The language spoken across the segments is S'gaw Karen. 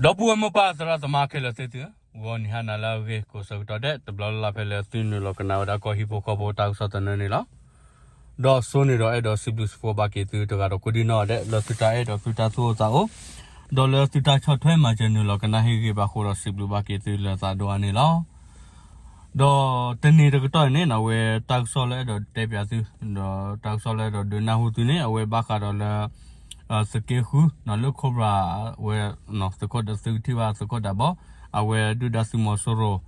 ဒီပုၢ်ဝဲၢ်မိၢ်ပၢ်သရၣ်သမါခဲလၢာ်သ့ၣ်သုဧၢ, ဂီၤနံၤဟါနၤလၢအဂ့ၤ ကိးဆၢကတီၢ်ဒဲး တဘျီလၢ်လၢ်ဖဲလၢသုနုာ်လီၤကနၣ်ဝဲဒၣ်ကီၢ်ဟံၣ်ဖိဃီဖိတၢ်ကစီၣ်သနၢၣ်န့ၣ်လီၤ. ဒီးစိန့ၣ်ဒီးအဲၣ်ဒိးစံးဘျုးစံးဖှိၣ်ဘၣ်က့ၤသုတဂၤဒီးကိးဒံနီၢ်ဒဲး လၢသုတၢ်အဲၣ်ဒီးသုတၢ်သူၣ်အိၣ်သးအိၣ်, ဒီးလၢသုတၢ်ဆီၣ်ထွဲမၤစၢၤနုာ်လီၤကနၣ်ဟ့ၣ်ဂံၢ်ဘါအဃိဒီးစံးဘျုးဘၣ်က့ၤသုလၢသးဒိၣ်အါန့ၣ်လီၤ. ဒီးတနံၤတကတီၢ်အံၤန့ၣ် အဝဲတၢ်ကစီၣ်လၢအဲၣ်ဒိးတဲပၠးသု ဒီးတၢ်ကစီၣ်လၢအဲၣ်ဒိးဒုးနၢ်ဟူသုန့ၣ် အဝဲဘၣ်ဃးဒီးလၢ သုးက့ဃု လၢ Cobra ဝဲ သုးခိၣ်ဒီးသုကထံၣ်ဘၣ်သုးခိၣ်ဒးဘီ အဝဲဒုၣ်ဒါသုးမီၤစိရိၤ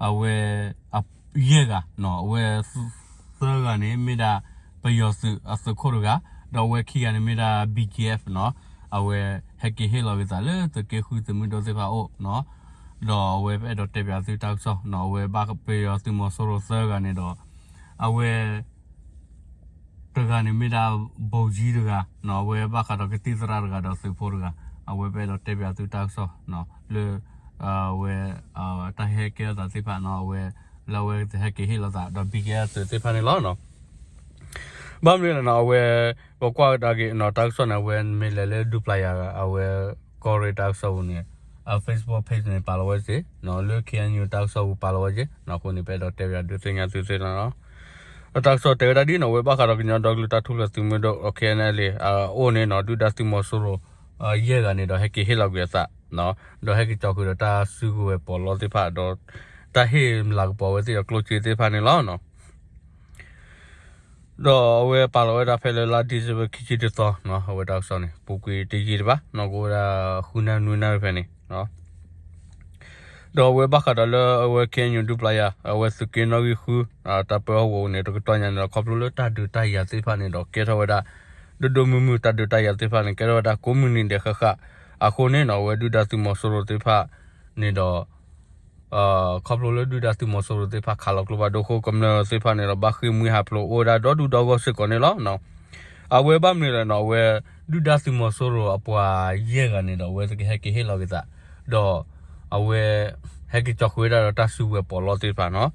အဝဲ ယဲၢ်ဂၤ အဝဲ သၢဂၤန့ၣ် မ့ၢ်ဒၣ် ပယီၤသုးအသုးခိၣ်တဂၤ, ဒီးအဝဲခံဂၤန့ၣ်မ့ၢ်ဒၣ် ဘံၣ်ကၠဲၣ် အဝဲဟဲက့ၤဟ့ၣ်လီၤက့ၤသးလၢသုးက့ဃုသုးမုၢ်ဒိၣ်သ့ၣ်တဖၣ်အအိၣ်, ဒီးအဝဲပအဲၣ်ဒိးတဲပၠးသုတၢ်ကစီၣ် အဝဲဘၣ်ပယီၤသုးမီၤစိရိၤသၢဂၤန့ၣ်ဒီး အဝဲ တဂၤန့ၣ်မ့ၢ်ဒၣ် ဗိုလ်ကြီး တဂၤ, အဝဲဘၣ်ဃးဒီးကသံၣ်သရၣ်တဂၤဒီးသုးဖိတဂၤ, အဝဲပအဲၣ်ဒိးတဲပၠးသုတၢ်ကစီၣ် လၢ အဝဲ တၢ်ဟဲကဲထီၣ်သးသ့ၣ်တဖၣ်န့ၣ် အဝဲ လၢအဝဲဟဲက့ၤဟ့ၣ်လီၤသးဒီး ဘံၣ်ကၠဲၣ် သုးသ့ၣ်တဖၣ်န့ၣ်လီၤ. ဘၣ်မနုၤလဲၣ်န့ၣ် အဝဲ ပကွၢ်ကဒါက့ၤ တၢ်ကစီၣ်န့ၣ် အဝဲမ့ၢ်လဲၤလၢဒူပျၤယၤ အဝဲ ကီၢ်ရ့ၣ်တၢ်ကစီၣ်ပူၤန့ၣ် အ Facebook page န့ၣ် ပာ်လီၤဝဲစ့ၢ်, လၢ K N U တၢ်ကစီၣ်ပူၤပာ်လီၤဝဲစ့ၢ်, အဃိန့ၣ် ပအဲၣ်ဒိးတဲပၠးဒုးသ့ၣ်ညါသုသ့ၣ်လီၤ. တၢ်ကစီၣ်တဲဝဲဒၣ်ဒ်န့ၣ် အဝဲဘၣ်ဃးဒီးကညီဒီကလုာ်တၢ်ထူၣ်ဖျဲးသုးမုၢ်ဒိၣ် K N L A အအိၣ်န့ၣ် ဒုၣ်ဒါသုးမီၤစိရိၤ ယဲၢ်ဂၤန့ၣ်ဒီးဟဲက့ၤဟ့ၣ်လီၤကွံာ်အသး ဒီးဟဲက့ၤကၠီၤဃုာ်ဒီးတၢ်စုကဝဲၤပီးလီသ့ၣ်တဖၣ် ဒီးတၢ်ဟ့ၣ်လၤကပီၤဝဲသ့ၣ်ဒီးကျိၣ်စ့သ့ၣ်တဖၣ်န့ၣ်လီၤ. ဒီးအဝဲပာ်လီၤဝဲဒၣ်ဖဲလၢလါ December ခံဆံတသီ အဝဲတၢ်ကစီၣ်န့ၣ် ပူၤကွံာ်တယံာ်တဘၣ် ကအိၣ်ဝဲဒၣ်ဃုနၣ်ရံၣ်နွံနၣ်ရံၣ်ဖဲန့ၣ် ဒီးအဝဲဘၣ်ဃးဒီးလၢအဝဲ K N U ဒူပျၤယၤ အဝဲသုးက့နီၣ်ဂံၢ်ဃု တၢ်ပၢဟီၣ်ကဝီၤန့ၣ် တကတီၢ်ညါန့ၣ်ဒီး ခီဖျိလၢတၢ်ဒုးတၢ်ယၤသ့ၣ်တဖၣ်န့ၣ်ဒီး ကဲထီၣ်ဝဲဒၣ် ဒိၣ်ဒိၣ်မုၢ်မုၢ် တၢ်ဒုးတၢ်ယၤသ့ၣ်တဖၣ်န့ၣ် ကဲထီၣ်ဝဲဒၣ်ကိးမုၢ်နံၤဒဲးဃၣ်ဃၣ် အဃိန့ၣ်နီၤ အဝဲဒုၣ်ဒါသုးမီၤစိရိၤသ့ၣ်တဖၣ်န့ၣ်ဒီး ခီဖျိလၢဒုၣ်ဒါသုးမီၤစိရိၤသ့ၣ်တဖၣ်ခးလီၤကျိဖးဒိၣ်အဃိ ကမျၢၢ်သ့ၣ်တဖၣ်န့ၣ်ဒီး ဘၣ်ဃ့ၢ်မှံဟးဖျိးအိၣ်ဝဲဒၣ်ဒီဒူၣ်ဒီဂီၢ်စ့ၢ်ကီးန့ၣ်လီၤ. အဝဲဘၣ်မနုၤလဲၣ်နီၤ အဝဲ ဒုၣ်ဒါသုးမီၤစိရိၤအပှၤယဲၢ်ဂၤန့ၣ်ဒီး အဝဲသ့ၣ်ကဟဲက့ၤဟ့ၣ်လီၤက့ၤသး ဒီး အဝဲ ဟဲက့ၤကၠီၤဃုာ်ဝဲဒၣ်ဒီးတၢ်စုကဝဲၤပီးလီသ့ၣ်တဖၣ်နီၤ.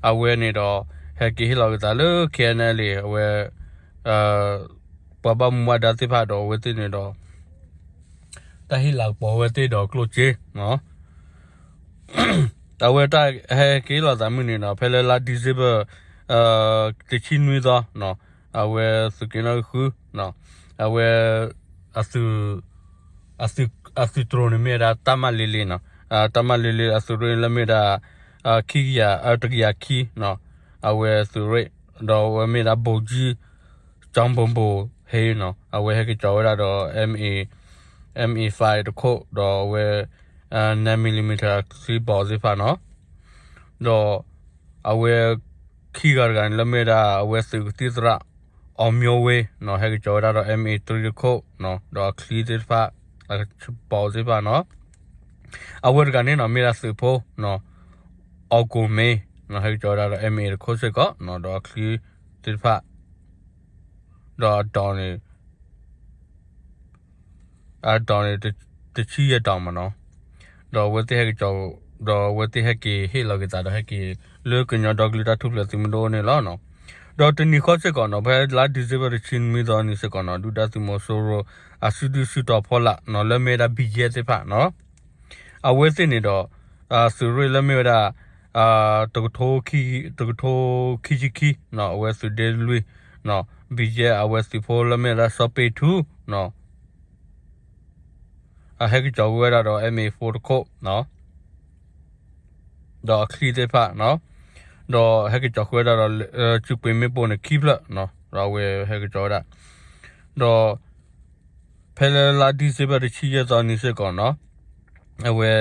အဝဲန့ၣ်ဒီး ဟဲက့ၤဟ့ၣ်လီၤက့ၤသးလၢ K N L A အဝဲ ပှၤဘၣ်မူဘၣ်ဒါသ့ၣ်တဖၣ်ဒီးအဝဲသ့ၣ်န့ၣ်ဒီး တၢ်ဟ့ၣ်လၤကပီၤဝဲသ့ၣ်ဒီးကျိၣ်စ့ အဝဲတၢ်ဟဲက့ၤဟ့ၣ်လီၤသးမုၢ်နံၤနီၤ ဖဲလၢလါ December တဆံနွံသီ အဝဲသုးက့နီၣ်ဂံၢ်ဃု အဝဲ အသုး အသုးတြိၤန့ၣ်မ့ၢ်ဝဲဒၣ် တပ်မ လေးလေး နီၤ, တပ်မ လေးလေး အသုးရ့ၣ်လၢမ့ၢ်ဝဲဒၣ် ခံကယၤ တကယၤခံ အဝဲသုးရ့ၣ် ဒီးအဝဲမ့ၢ်ဒၣ် ဗိုလ်ကြီး ကျောင်းဗိုလ်မှူးဟေးနီၤ အဝဲဟဲက့ၤကၠီၤဝဲဒၣ်ဒီး M A M A five တခိၣ် ဒီးအဝဲ nine millimeter ချံဘီးသ့ၣ်တဖၣ်နီၤ, ဒီး အဝဲ ခံဂၤတဂၤန့ၣ်လၢမ့ၢ်ဝဲဒၣ် အဝဲသုးကသံၣ်သရၣ် အောင်မျိုးဝင်းနီၤ ဟဲက့ၤကၠီၤဝဲဒၣ်ဒီး M A three တခိၣ်နီၤ ဒီးအချံသ့ၣ်တဖၣ် အချံဘီးသ့ၣ်တဖၣ်နီၤ, အဝဲတဂၤန့ၣ်နီၤ မ့ၢ်ဒၣ်သုးဖိနီၤ အောင်ကိုမင်း နီၤ ဟဲက့ၤကၠီၤဝဲဒၣ်ဒီး M A တခိၣ်စ့ၢ်ကီးနီၤ ဒီးအချံသ့ၣ်တဖၣ် ဒီးအတီၤန့ၣ် အတီၤန့ၣ် တဆံယဲၢ်တီၤမးနီၤ, ဒီးအဝဲသ့ၣ်ဟဲက့ၤကၠီၤ ဒီးအဝဲသ့ၣ်ဟဲက့ၤဟ့ၣ်လီၤက့ၤသးဒီးဟဲက့ၤ လၢကညီဒီကလုာ်တၢ်ထူၣ်ဖျဲးသုးမုၢ်ဒိၣ်အအိၣ်န့ၣ်လီၤ. ဒီးတနံၤဃီစ့ၢ်ကီးနီၤ ဖဲလါ December တဆံနွံသီနံၤစ့ၢ်ကီးနီၤ ဒုၣ်ဒါသုးမီၤစိရိၤ အစုဒုၣ်စုတီၤဖီလာ်နီၤ လၢမ့ၢ်ဝဲဒၣ် ဘံၣ်ယဲၢ်သ့ၣ်တဖၣ်နီၤ အဝဲသ့ၣ်န့ၣ်ဒီး သုးရ့ၣ်လၢမ့ၢ်ဝဲဒၣ် တကထိခံဆံခံနီၤ အဝဲသုးဒ့လွံၢ်နီၤ ဘံၣ်ယဲၢ် အဝဲသုးဖိလၢမ့ၢ်ဝဲဒၣ် စီၤပ့းထူနီၤ အဟဲက့ၤကၠီၤဃုာ်ဝဲဒၣ်ဒီး M A four တခိၣ်နီၤ ဒီးအချံသ့ၣ်တဖၣ်နီၤ ဒီးဟဲက့ၤကၠီၤဃုာ်ဝဲဒၣ်ဒီး စုပှ့ၤမ့ၣ်ပိၢ်န့ၣ်ခံဖျၢၣ်နီၤ ဒီးအဝဲဟဲက့ၤကၠီၤဝဲဒၣ် ဒီး ဖဲလၢလါ December တဆံယဲၢ်သီနံၤစ့ၢ်ကီးနီၤ အဝဲ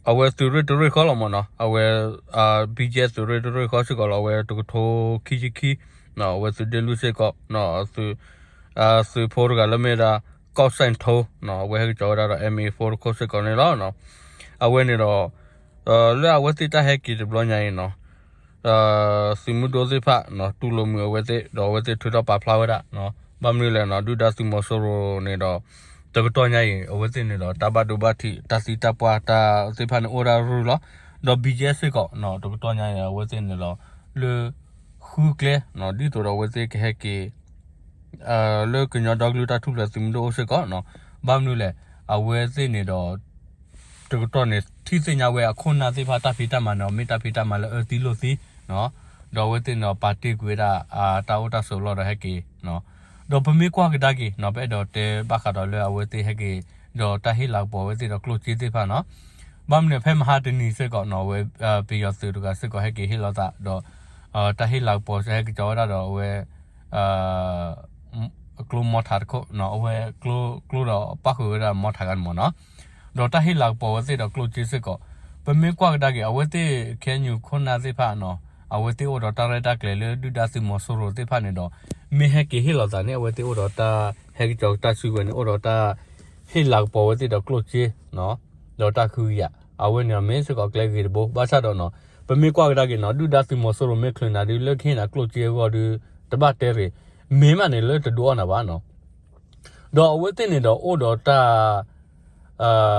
အဝဲသုးရ့ၣ်တရ့ၣ်ဃီလီၤမးနီၤ အဝဲ ဘံၣ်ယဲၢ်သုးရ့ၣ်တရ့ၣ်ဃီစ့ၢ်ကီးလီၤ အဝဲတကထိခံဆံခံနီၤ အဝဲသုးဒ့လွံၢ်စ့ၢ်ကီးနီၤ သုးဖိတဂၤလၢမ့ၢ်ဝဲဒၣ် ကီၢ်စဲၣ်ထိနီၤ အဝဲဟဲက့ၤကၠီၤဝဲဒၣ်ဒီး M A four တခိၣ်စ့ၢ်ကီးန့ၣ်လီၤ. အဝဲန့ၣ်ဒီး လၢအဝဲသ့ၣ်တၢ်ဟဲက့ၤတဘျီညါအံၤနီၤ သုးမုၢ်ဒိၣ်သ့ၣ်တဖၣ်နီၤ တူၢ်လိာ်မုာ်အဝဲသ့ၣ် ဒီးအဝဲသ့ၣ်ထုးထီၣ်ပာ်ဖျါဝဲဒၣ်နီၤ ဘၣ်မနုၤလဲၣ်နီၤ ဒုၣ်ဒါသုးမီၤစိရိၤန့ၣ်ဒီး တကတီၢ်ညါအံၤ အဝဲသ့ၣ်န့ၣ်ဒီး တၢ်ဘၣ်ဒိဘၣ်ထံး တၢ်သံတၢ်ပှၢ်တၢ်သ့ၣ်တဖၣ်န့ၣ်အိၣ်ဒၣ်ရုၢ်လီၤ. ဒီး ဘံၣ်ယဲၢ် စ့ၢ်ကီးနီၤ တကတီၢ်ညါအံၤ အဝဲသ့ၣ်န့ၣ်ဒီး လၢ ဃုကျဲနီၤ ဒ်သိးဒီးအဝဲသ့ၣ်ကဟဲက့ၤ လၢကညီဒီကလုာ်တၢ်ထူၣ်ဖျဲးသုးမုၢ်ဒိၣ်အိၣ်စ့ၢ်ကီးနီၤ ဘၣ်မနုၤလဲၣ် အဝဲသ့ၣ်န့ၣ်ဒီး တကတီၢ်န့ၣ် ထံၣ်သ့ၣ်ညါဝဲအခိၣ်နၢ်သ့ၣ်တဖၣ်တၢ်ဖံးတၢ်မၤန့ၣ် မ့ၢ်တၢ်ဖံးတၢ်မၤလၢအၢသံလိာ်သံ, ဒီးအဝဲသ့ၣ်န့ၣ်ဒီး ပာ်တ့ၢ်ကွံာ်ဝဲဒၣ် တၢ်အိၣ်တၢ်ဆိးလီၢ်ဒီးဟဲက့ၤ, ဒီးပမ့ၢ်ကွၢ်ကဒါက့ၤ ပအဲၣ်ဒိးတဲဘၣ်ဃးဒီးလၢအဝဲသ့ၣ်ဟဲက့ၤ ဒီးတၢ်ဟ့ၣ်လၤကပီၤအဝဲသ့ၣ်ဒီးကျိၣ်စ့သ့ၣ်တဖၣ်န့ၣ်, ဘၣ်မနုၤဖဲမဟါတနံၤစ့ၢ်ကီးန့ၣ် အဝဲ ပယီၤသုးတဂၤစ့ၢ်ကီးဟဲက့ၤဟ့ၣ်လီၤသးဒီး တၢ်ဟ့ၣ်လၤကပီၤဟဲက့ၤကၠီဝဲဒၣ်ဒီးအဝဲ ကျိမီထးတခိၣ်, အဝဲ ကျိဒီးပၣ်ဃုာ်ဝဲဒၣ်မီထးဂၤန့ၣ်မ့ၢ်န့ၣ်, ဒီးတၢ်ဟ့ၣ်လၤကပီၤဝဲသ့ၣ်ဒီးကျိၣ်စ့စ့ၢ်ကီး, ပမ့ၢ်ကွၢ်ကဒါက့ၤ အဝဲသ့ၣ် KNU ခိၣ်နၢ်သ့ၣ်တဖၣ်န့ၣ် အဝဲသ့ၣ်အိၣ်ဒီးတၢ်ရဲၣ်တၢ်ကျဲၤလၢဒုၣ်ဒါသုးမီၤစိရိၤသ့ၣ်တဖၣ်န့ၣ်ဒီး မ့ၢ်ဟဲက့ၤဟ့ၣ်လီၤသးန့ၣ် အဝဲသ့ၣ်အိၣ်ဒီးတၢ်ဟဲက့ၤကၠီတၢ်စုကဝဲၤန့ၣ် အိၣ်ဒီးတၢ် ဟ့ၣ်လၤကပီၤဝဲသ့ၣ်ဒီးကျိၣ်စ့ ဒီးတၢ်ဃုကယၤ, အဝဲန့ၣ်မ့ၢ်စ့ၢ်ကီးကျဲဂ့ၤတဘိ ဘၣ်ဆၣ်ဒီးန့ၣ် ပမ့ၢ်ကွၢ်ကဒါက့ၤန့ၣ် ဒုၣ်ဒါသုးမီၤစိရိၤမ့ၢ်ချုးနၤဒုး လၢကဟ့ၣ်နၤကျိၣ်စ့အဂီၢ်ဒုး တဘၣ်တဲရ့ၣ်, မ့ၢ်မးန့ၣ်လၢတဒုးအီၣ်နၤဘၣ်န့ၣ်, ဒီးအဝဲသ့ၣ်န့ၣ်ဒီးအိၣ်ဒီးတၢ်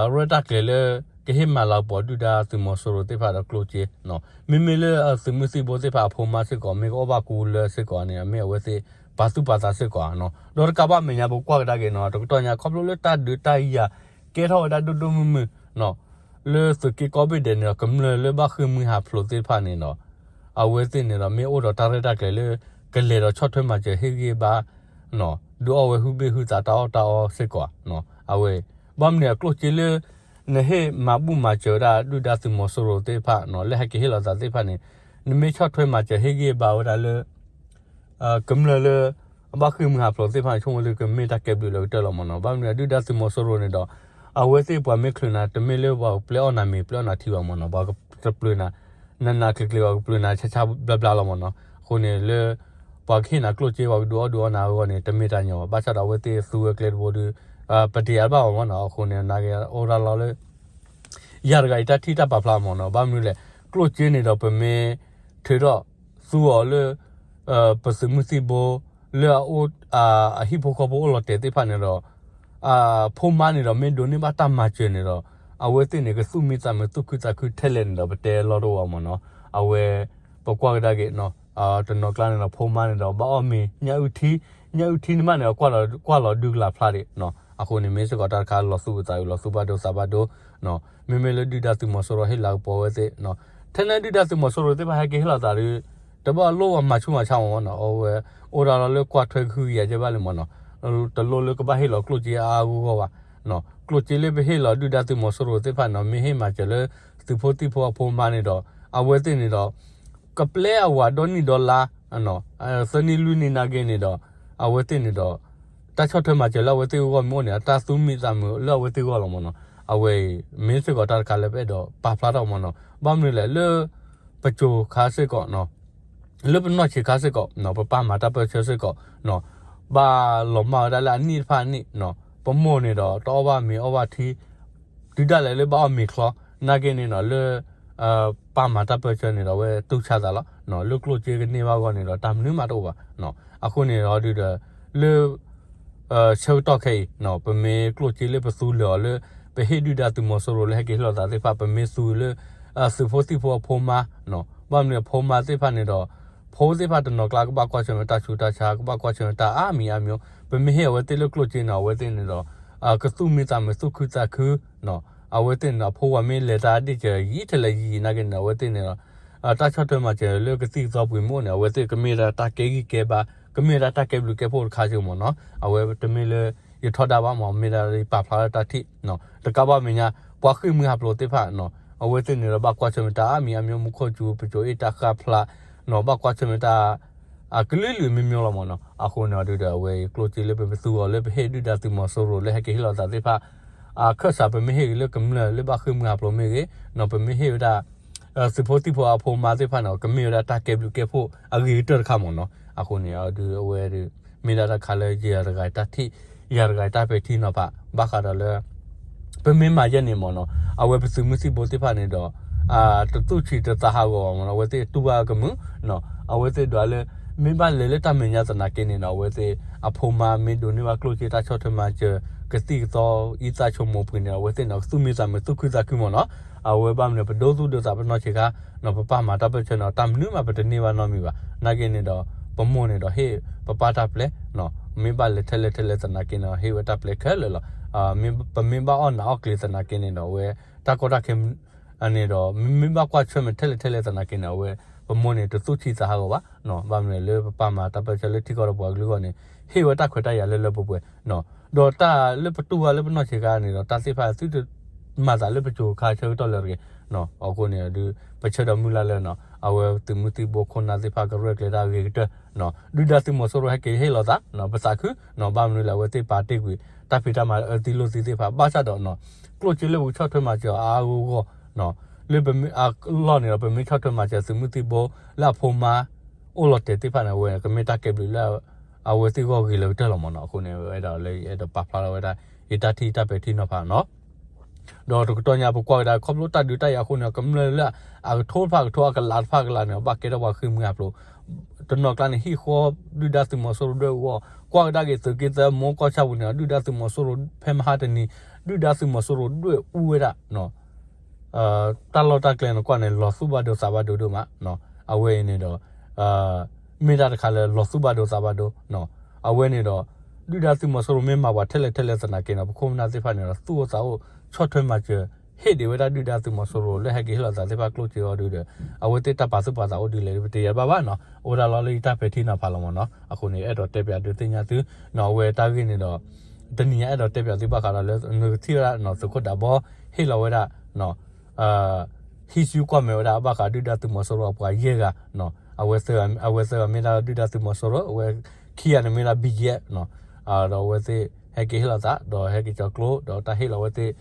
ရဲၣ်တၢ်ကျဲၤလၢ ကဟ့ၣ်မၤလၤကပီၤဒုၣ်ဒါသုးမီၤစိရိၤသ့ၣ်တဖၣ်ဒီးကျိၣ်စ့, မ့မ့ၢ်လၢသုးမုၢ်သံၣ်ဘိသ့ၣ်တဖၣ်အဖိမါစ့ၢ်ကီး မ့ၢ်ကအိၣ်ဘၣ်ကူလၢစ့ၢ်ကီးန့ၣ် အမ့ၢ်အဝဲသ့ၣ်ပာ်သူၣ်ပာ်သးစ့ၢ်ကီး, ဒီးတကးဘၣ်မဲာ်ညါပကွၢ်ကဒါက့ၤန့ၣ် တကတီၢ်ညါခီဖျိလၢတၢ်ဒုးတၢ်ယၤ ကဲထီၣ်ဝဲဒၣ်ဒိၣ်ဒိၣ်မုၢ်မုၢ် လၢသုးက့ကိးဘ့ၣ်ဒဲးန့ၣ်ဒီး ကမျၢၢ်လၢဘၣ်ဃ့ၢ်မှံဟးဖျိးသ့ၣ်တဖၣ်န့ၣ်ဒီး အဝဲသ့ၣ်န့ၣ်ဒီး မ့ၢ်အိၣ်ဒီးတၢ်ရဲၣ်တၢ်ကျဲၤလၢ ကလဲၤဒီးဆီၣ်ထွဲမၤစၢၤဟ့ၣ်ဂံၢ်ဘါ ဒုးအီၣ်ဝဲဟုဘ့ၣ်ဟုသးတၢ်အီၣ်တၢ်အီစ့ၢ်ကီး, အဝဲ ဘၣ်မနုၤအကျိၣ်စ့လၢ နဟ့ၣ်မၤဘူၣ်မၤစၢၤဝဲဒၣ်ဒုၣ်ဒါသုးမီၤစိရိၤသ့ၣ်တဖၣ်န့ၣ် လၢဟဲက့ၤဟ့ၣ်လီၤသးသ့ၣ်တဖၣ်န့ၣ် နမ့ၢ်ဆီၣ်ထွဲမၤစၢၤဟ့ၣ်ဂံၢ်ဘါဝဲဒၣ်လၢ ကမျၢၢ်လၢ အဘၣ်ဃ့ၢ်မှံဟးဖျိးသ့ၣ်တဖၣ်န့ၣ် ဆိကမိၣ်လၢကမ့ၢ်တၢ်ကဲဘျုးလၢကတၢၢ်လီၤမ့ၢ်န့ၣ်, ဘၣ်မနုၤဒုၣ်ဒါသုးမီၤစိရိၤန့ၣ်ဒီး အဝဲသ့ၣ်ပှၤမ့ၢ်ချုးနၤ တမ့ၢ်လၢပှၤကပျဲအီၣ်နၤမ့ၤပျဲအီၣ်နၤထံဘၣ်မ့ၢ်န့ၣ်, ပှၤကပျၢၤနၤ နးနးကျံၤကျံၤ ပှၤကပျၢၤနၤဆါဆါဘျါဘျါလီၤမ့ၢ်န့ၣ်, အဃိန့ၣ်လၢ ပှၤကဟ့ၣ်နၤကျိၣ်စ့ ပှၤကဒုးအီၣ်ဒုးအီနၤအဂီၢ်န့ၣ် တမ့ၢ်တၢ်ညီဘၣ်, ဘၣ်ဆၣ်ဒီးအဝဲသ့ၣ်သူဝဲကျဲတဘိဒုး ပတယၤတဘၣ်ဘၣ်မ့ၢ်န့ၣ်, အဃိန့ၣ် နာ်က့အိၣ်ရၢ်လီၤလၢ ယၤတဂၤအံၤတၢ်ထံၣ်တၢ်ပာ်ဖျါမ့ၢ်န့ၣ်, ဘၣ်မနုၤလဲၣ်, ကျိၣ်စ့န့ၣ်ဒီးပမ့ၢ်ထုးထီၣ်သူအီၤလၢ ပသုးမုၢ်သံၣ်ဘိ လၢအအိၣ် အဟံၣ်ဖိဃီဖိအိၣ်လီၤတဲာ်သ့ၣ်တဖၣ်န့ၣ်ဒီး ဖိမါန့ၣ်ဒီးမ့ၢ်ဒိးန့ၢ်ဘၣ်တၢ်မၤစၢၤန့ၣ်ဒီး အဝဲသ့ၣ်န့ၣ် ကသူၣ်မံသးမုာ်သူၣ်ခုသးခုထဲလဲၣ်န့ၣ်ဒီး ပတဲလီၤတအိၣ်ဘၣ်မ့ၢ်န့ၣ်, အဝဲ ပကွၢ်ကဒါက့ၤ တနီၤကျါန့ၣ်ဒီး ဖိမါန့ၣ်ဒီး ဘၣ်အီၣ်မ့ၤ ညၣ်အုၣ်ထံ ညၣ်အုၣ်ထံန့ၣ်မးန့ၣ် ကွၢ်လီၤဒုကလၤဖျါဒံး, အဃိန့ၣ် မ့ၢ်စ့ၢ်ကီးတၢ်တခါလီၤသူၣ်အုးသးအုး လီၤသူၣ်ဘၣ်ဒိသးဘၣ်ဒိ, မ့မ့ၢ်လၢဒုၣ်ဒါသုးမီၤစိရိၤဟ့ၣ်လၤကပီၤဝဲသ့ၣ် ထဲန့ၣ်ဒုၣ်ဒါသုးမီၤစိရိၤသ့ၣ်တဖၣ်ဟဲက့ၤဟ့ၣ်လီၤသးဒီး တဘၣ်လိၣ်ဝဲမၤဆူၣ်မၤဆါမ့ၢ်န့ၣ်, အဝဲ အိၣ်ဒၣ်လီၤလၢကွၢ်ထွဲကဟုကယာ်ကဲဘၣ်လံမ့ၢ်န့ၣ်, တလိၣ်လၢကဘၣ်ဟ့ၣ်လီၤကျိၣ်စ့အါအါဂီၢ်ဂီၢ်ဘၣ်, ကျိၣ်စ့လၢပဟ့ၣ်လီၤဒုၣ်ဒါသုးမီၤစိရိၤသ့ၣ်တဖၣ်န့ၣ် မ့ၢ်ဟ့ၣ်မၤစၢၤလၢ သုးဖိသံၣ်ဖိအဖိမါန့ၣ်ဒီး အဝဲသ့ၣ်န့ၣ်ဒီး ကပျဲအဝၤဒီနံၣ်ဒီလါ သၢနံၣ်လွံၢ်နံၣ်နာ်က့န့ၣ်ဒီး အဝဲသ့ၣ်န့ၣ်ဒီး တၢ်ဆီၣ်ထွဲမၤစၢၤလၢအဝဲသ့ၣ်အဂီၢ်မ့ၢ်အိၣ်န့ၣ် အတၢ်သူၣ်မံသးမုာ်လၢအဝဲသ့ၣ်အဂီၢ်လီၤမ့ၢ်န့ၣ်, အဝဲအံၤ မ့ၢ်စ့ၢ်ကီးတၢ်တခါလၢပအဲၣ်ဒိးပာ်ဖျါထီၣ်မ့ၢ်န့ၣ်, ဘၣ်မနုၤလဲၣ် လၢ ပစိၤခါစ့ၢ်ကီး လၢပနီၢ်ဆံးခါစ့ၢ်ကီး ပပၢ်မၤတၢ်ပၢၢ်ဆၢစ့ၢ်ကီး ဘၣ်လီၤမၢ်ဝဲဒၣ်လၢအနံၣ်တဖၣ်အနံၣ်, ပမိၢ်န့ၣ်ဒီး တအီၣ်ဘၣ်မ့ၤအီၣ်ဘၣ်ထံ တုၤဒၣ်လဲာ်လၢဘၣ်အီၣ်မ့ၤချီ နာ်က့န့ၣ်ဒီး လၢ ပၢ်မၤတၢ်ပၢၢ်ဆၢန့ၣ်ဒီး အဝဲတူၢ်ဆါသးလီၤ. လၢကျိၣ်စ့ကန့ၢ်ဘၣ်အဂီၢ်န့ၣ်ဒီး တၢ်မနုၤမးတအိၣ်ဘၣ်. အဃိန့ၣ်ဒီးဒုးဒီး လၢ ဆၢကတီၢ်ခဲအံၤ ပမ့ၢ်ကျိၣ်စ့လၢပသူလၢာ်အီၤလၢ ပဟ့ၣ်ဒုၣ်ဒါသုးမီၤစိရိၤလၢဟဲက့ၤဟ့ၣ်လီၤသးသ့ၣ်တဖၣ် ပမ့ၢ်သူလၢ သုးဖိသံၣ်ဖိအဖိမါ ဘၣ်မနုၤအဖိမါသ့ၣ်တဖၣ်န့ၣ်ဒီး ဖိသ့ၣ်တဖၣ်တနီၤကျါကဘၣ်ကွၢ်ဆၢၣ်မဲာ်တၢ်ဆူးတၢ်ဆါ ကဘၣ်ကွၢ်ဆၢၣ်မဲာ်တၢ်အါမံၤအါမံၤ, ပမ့ၢ်ဟ့ၣ်အဝဲသ့ၣ်လၢကျိၣ်စ့န့ၣ် အဝဲသ့ၣ်န့ၣ်ဒီး ကသူၣ်မံသးမုာ်သူၣ်ခုသးခု အဝဲသ့ၣ်န့ၣ်ဒီး အဖိဝၤမ့ၢ်လဲၤတၢ်ဒ့ၣ်စၢၤယံာ်ထဲလဲၣ်ယံာ်နာ်က့န့ၣ် အဝဲသ့ၣ်န့ၣ်ဒီး တၢ်ဆီၣ်ထွဲမၤစၢၤလၢကသံၣ်ကသီပှ့ၤမ့ၢ်အိၣ်န့ၣ် အဝဲသ့ၣ်ကမ့ၢ်ဒၣ်တၢ်ကဲဂံၢ်ကဲဘါ ကမ့ၢ်ဒၣ်တၢ်ကဲဘျုးကဲဖှိၣ်တခါစ့ၢ်ကီးမ့ၢ်န့ၣ်. အဝဲတမ့ၢ်လၢ ယထီဒါဘၣ်မ့ၢ် မ့ၢ်ဒၣ်ပာ်ဖျါလၢတၢ်ထံၣ် တကးဘၣ်မဲာ်ညါ ပှၤဃ့ၢ်မှံဟးဖျိးသ့ၣ်တဖၣ် အဝဲသ့ၣ်န့ၣ်ဒီးဘၣ်ကွၢ်ဆၢၣ်မဲာ်တၢ်အါမံၤအါမံၤ မူခိၣ်စူၤ ပစိၤအ့ၣ်တၢ်ဃၢ်ဖျါ ဘၣ်ကွၢ်ဆၢၣ်မဲာ်တၢ် အကလုာ်လုာ်မ့ၢ်မ့ၢ်လီၤမ့ၢ်န့ၣ်. အဃိန့ၣ်ဒုးဒီး အဝဲအံၤကျိၣ်စ့လၢပမ့ၢ်သူအီၤလၢပဟ့ၣ်ဒုၣ်ဒါသုးမီၤစိရိၤလၢဟဲက့ၤဟ့ၣ်လီၤသးသ့ၣ်တဖၣ် အခၢၣ်စးပမ့ၢ်ဟ့ၣ်ဂ့ၤလၢကမျၢၢ်လၢဘၣ်ဃ့ၢ်မှံဟးဖျိးမ့ၢ်ဂ့ၤ ပမ့ၢ်ဟ့ၣ်ဝဲဒၣ် သုးဖိသံၣ်ဖိအဖိမါသ့ၣ်တဖၣ်န့ၣ် ကမ့ၢ်ဝဲဒၣ်တၢ်ကဲဘျုးကဲဖှိၣ်အဂ့ၤကတၢၢ်တခါမ့ၢ်န့ၣ်. အဃိန့ၣ်ဒုးအဝဲဒုး မ့ၢ်ဒၣ်တၢ်တခါလၢယၤတဂၤတၢ်ထံၣ် ယၤတဂၤတၢ်ပဲာ်ထံနီၤဖး ဘၣ်ဃးဒီးလၢ ပမ့ၢ်မၤယဲၢ်န့ၣ်မ့ၢ်န့ၣ် အဝဲပသုးမုၢ်သံၣ်ဘိသ့ၣ်တဖၣ်န့ၣ်ဒီး တသူၣ်ဆံးတသးဟးဂီၤဘၣ်မ့ၢ်န့ၣ် အဝဲသ့ၣ်တူၢ်ဘၣ်ကမုာ် အဝဲသ့ၣ်ဒွးလၢ မ့ၢ်ဘၣ်လဲၤလၢတၢ်မဲာ်ညါသနာ်က့န့ၣ်ဒီး အဝဲသ့ၣ်အဖိမါမ့ၢ်ဒိးန့ၢ်ဘၣ်ကျိၣ်စ့တၢ်ဆီၣ်ထွဲမၤစၢၤ ကသံၣ်ကသီအံသၣ်ဆိကမိၣ်ပှ့ၤန့ၣ် အဝဲသ့ၣ်န့ၣ် ကသူၣ်မံသးမုာ်သူၣ်ခုသးခုမ့ၢ်န့ၣ်. အဝဲဘၣ်မနုၤပဒိသူၣ်ဒိသးပနီၢ်ဆံးခါ ပပၢ်မၤတၢ်ပၢၢ်ဆၢန့ၣ် တၢ်မနုၤမးပတန့ၢ်ဘၣ်နီတမံၤဘၣ်. နာ်က့န့ၣ်ဒီး ပမိၢ်န့ၣ်ဒီးဟ့ၣ်ပပၢ်တၢ်ပျဲ မ့ၢ်ဘၣ်လဲၤထဲလဲၣ်ထဲလဲၣ်သနာ်က့န့ၣ် ဟ့ၣ်ဝဲတၢ်ပျဲခဲလၢာ်လီၤ. ပမ့ၢ်ဘၣ်အီၣ်နးအီၣ်ကျ့ၤသနာ်က့န့ၣ်ဒီး အဝဲတၢ်ကီတၢ်ခဲန့ၣ်ဒီး မ့မ့ၢ်ဘၣ်ကွၢ်ဆၢၣ်မဲာ်ထဲလဲၣ်ထဲလဲၣ်သနာ်က့န့ၣ် အဝဲပမိၢ်န့ၣ် တသူၣ်ဆံးသးဟးဂီၤဘၣ်. ဘၣ်မနုၤလၢပပာ်မၤတၢ်ပၢဆှၢလၢထံကီၢ်ဒီးပှၤကလုာ်အဂီၢ်န့ၣ် ဟ့ၣ်ဝဲတၢ်ခွဲးတၢ်ယာ်လၢလၢပှဲၤပှဲၤ ဒီးတၢ်လၢပတူၢ်ဘၣ်လၢပနီၢ်ဆံးခါန့ၣ်ဒီး တၢ်သ့ၣ်တဖၣ်သုတမၤသးလၢပစိၤခါဆၢကတီၢ်လၢတဂ့ၤ. အဃိန့ၣ်ဒုး ပဆၢဒီးမုၢ်လၢ်လၢ အဝဲသုးမုၢ်သံၣ်ဘိခိၣ်နၢ်သ့ၣ်တဖၣ်ကရဲၣ်ကျဲၤတၢ်ဂ့ၤကတၢၢ် ဒုၣ်ဒါသုးမီၤစိရိၤဟဲက့ၤဟ့ၣ်လီၤသး ပသးခု ဘၣ်မနုၤလဲၣ် အဝဲသ့ၣ်ပာ်တ့ၢ်ကွံာ် တၢ်ဖံးတၢ်မၤအၢသံလိၢ်သံသ့ၣ်တဖၣ် ဘၣ်ဆၣ်ဒီး ကျိၣ်စ့လၢပဆီၣ်ထွဲမၤစၢၤအါအါဂီၢ်ဂီၢ် လၢပမ့ၢ်အလီၢ်န့ၣ်ဒီး ပမ့ၢ်ဆီၣ်ထွဲမၤစၢၤသုးမုၢ်သံၣ်ဘိလၢအဖိမါ အိၣ်လီၤတဲာ်သ့ၣ်တဖၣ်န့ၣ် အဝဲကမ့ၢ်တၢ်ကဲဘျုးလၢ အဝဲသ့ၣ်ဂီၢ်ဂ့ၤလၢကတၢၢ်လီၤမ့ၢ်နီၤ. အဃိန့ၣ် အဲၣ်ဒိးလၢအဲၣ်ဒိးပာ်ဖျါထီၣ်ဝဲဒၣ် ယတၢ်ထံၣ်တၢ်ပဲာ်ထံနီၤဖးနီၤ ဒီးတကတီၢ်ညါပကွၢ်ကဒါ ခီဖျိတၢ်ဒုးတၢ်ယၤအဃိန့ၣ် ကမျၢၢ်လၢအကထိတဖၣ်ကထိ အကလးတဖၣ်ကလးန့ၣ် ဘၣ်ကဲထီၣ်ပှၤဃ့ၢ်မှံဟးဖျိး တနီၤကျါန့ၣ် ဟံၣ်ဃီဒုၣ်ဒါသုးမီၤစိရိၤဒွဲၣ်အူအီၣ် ကွၢ်ကဒါက့ၤသုးက့သၢမူကီၢ်ဆၣ်ပူၤန့ၣ် ဒုၣ်ဒါသုးမီၤစိရိၤဖဲမဟါတနံၤ ဒုၣ်ဒါသုးမီၤစိရိၤဒွဲၣ်အူဝဲဒၣ် တၢ်လီၢ်တၢ်ကျဲန့ၣ်ကွၢ်န့ၣ် လီၤသူၣ်ဘၣ်ဒိသးဘၣ်ဒိဒိၣ်မး အဝဲအံၤန့ၣ်ဒီး မ့ၢ်တၢ်တခါလၢလီၤသူၣ်ဘၣ်ဒိသးဘၣ်ဒိ အဝဲန့ၣ်ဒီး ဒုၣ်ဒါသုးမီၤစိရိၤမ့ၢ်မၤပှၤထဲလဲၣ်ထဲလဲၣ်သနာ်က့န့ၣ် ပခိၣ်ပနၢ်သ့ၣ်တဖၣ်န့ၣ်ဒီး သူၣ်အိၣ်သးအိၣ် ဆီၣ်ထွဲမၤစၢၤ ဟ့ၣ်ဒံးဝဲဒၣ်ဒုၣ်ဒါသုးမီၤစိရိၤလၢဟဲက့ၤဟ့ၣ်လီၤသးသ့ၣ်တဖၣ်ကျိၣ်စ့အီၤဒုဒီး အဝဲသ့ၣ်တၢ်ပာ်သူၣ်ပာ်သးအိၣ်ဒ်လဲၣ် ပတယံာ်ဘၣ်ဘၣ်နီၤ အိၣ်ဒၣ်လီၤလၢယတၢ်ပဲာ်ထံနီၤဖးလီၤမ့ၢ်နီၤ. အဃိန့ၣ် အဲၣ်ဒိးတဲပၠးဒုးသ့ၣ်ညါသု နီၤ အဝဲတၢ်ဂ့ၢ်န့ၣ်ဒီး တနံၤညါအဲၣ်ဒိးတဲပၠးသုဘၣ်ဃးဒီးလၢနကထံၣ်ဝဲဒၣ်နီၤ သုးခိၣ်ဒးဘီ ဟ့ၣ်လီၤဝဲဒၣ် ဟံးစုကွၢ်မဲာ်ဝဲဒၣ်ဘၣ်ဃးဒုၣ်ဒါသုးမီၤစိရိၤအပှၤယဲၢ်ဂၤ အဝဲသၢဂၤမ့ၢ်ဒၣ်ဒုၣ်ဒါသုးမီၤစိရိၤ အဝဲခံဂၤန့ၣ်မ့ၢ်ဒၣ် ဘံယဲၢ် ဒီးအဝဲသ့ၣ်ဟဲက့ၤဟ့ၣ်လီၤသး ဒီးဟဲက့ၤကၠီၤကျိ ဒီးတၢ်ဟ့ၣ်လီၤဝဲသ့ၣ် ဒီး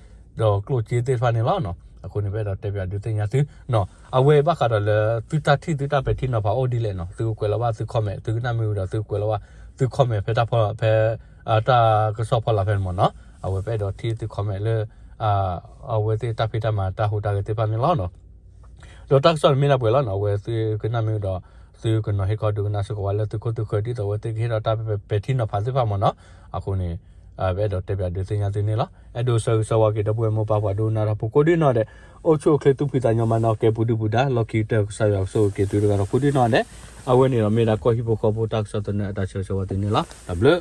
ကျိၣ်စ့သ့ၣ်တဖၣ်န့ၣ်လီၤ. အဃိန့ၣ် ပအဲၣ်ဒိးတဲပၠးဒုးသ့ၣ်ညါသု အဝဲဘၣ်ဃးဒီးလၢ သုတၢ်ထံၣ်သုတၢ်ပဲာ်ထံနီၤဖးအိၣ်ဒ်လဲၣ်နီၤ သုကကွဲးလီၤဘၣ်သု comment သုကနၣ်မ့ၢ်ဝံၤဒီးသုကကွဲးလီၤဘၣ်သု comment ဖဲတၢ်ဖီလာ်ဖဲ တၢ်ကစီၣ်ဖီလာ်ဖဲန့ၣ်မ့ၢ်နီၤ အဝဲပအဲၣ်ဒိးထံၣ်သု comment လၢ အဝဲသ့ၣ်တၢ်ဖံးတၢ်မၤတၢ်ဟူးတၢ်ဂဲၤသ့ၣ်တဖၣ်န့ၣ်လီၤ. ဒီးတၢ်ကစီၣ်န့ၣ်မ့ၢ်ဒၣ်ပှဲၤလီၤနီၤ အဝဲသုကနၣ်မ့ၢ်ဝံၤဒီး သုကနီၤဟ့ၣ်ခီဒုးကနၣ်စ့ၢ်ကီးဝဲလၢသုခိၣ်သုဃၢၤ ဒ်သိးအဝဲသ့ၣ်ကဟ့ၣ်ဒီးတၢ်ပဲာ်ထံနီၤဖးသ့ၣ်တဖၣ်မ့ၢ်နီၤ. အဃိန့ၣ် ပအဲၣ်ဒိးတဲပၠးဒုးသ့ၣ်ညါသုန့ၣ်လီၤ. အဲၣ်ဒိးဆၢဂ့ၤဆၢဝါက့ၤဒီပုၢ်ဝဲၢ်မိၢ်ပၢ်ပှၤဒိကနၣ်တၢ်ဖိကိးဒ်နီၢ်ဒဲး အိၣ်ဆူၣ်အိၣ်ချ့သူၣ်ဖှံသးညီမၤနၢၤက့ၤပူၤဒုၣ်ပူၤဒါ လီၢ်ခံကတၢၢ်ကစၢ်ယွၤကဆိၣ်ဂ့ၤက့ၤသုတဂၤဒီးကိးဒ်နီၢ်ဒဲး. အဝဲန့ၣ်ဒီးမ့ၢ်ဒၣ်ကီၢ်ဟံၣ်ဖိဃီဖိတၢ်ကစီၣ်သနၢၣ်အတၢ်ဆၢဂ့ၤဆၢဝါသုန့ၣ်လီၤ. တၢ်ဘျုး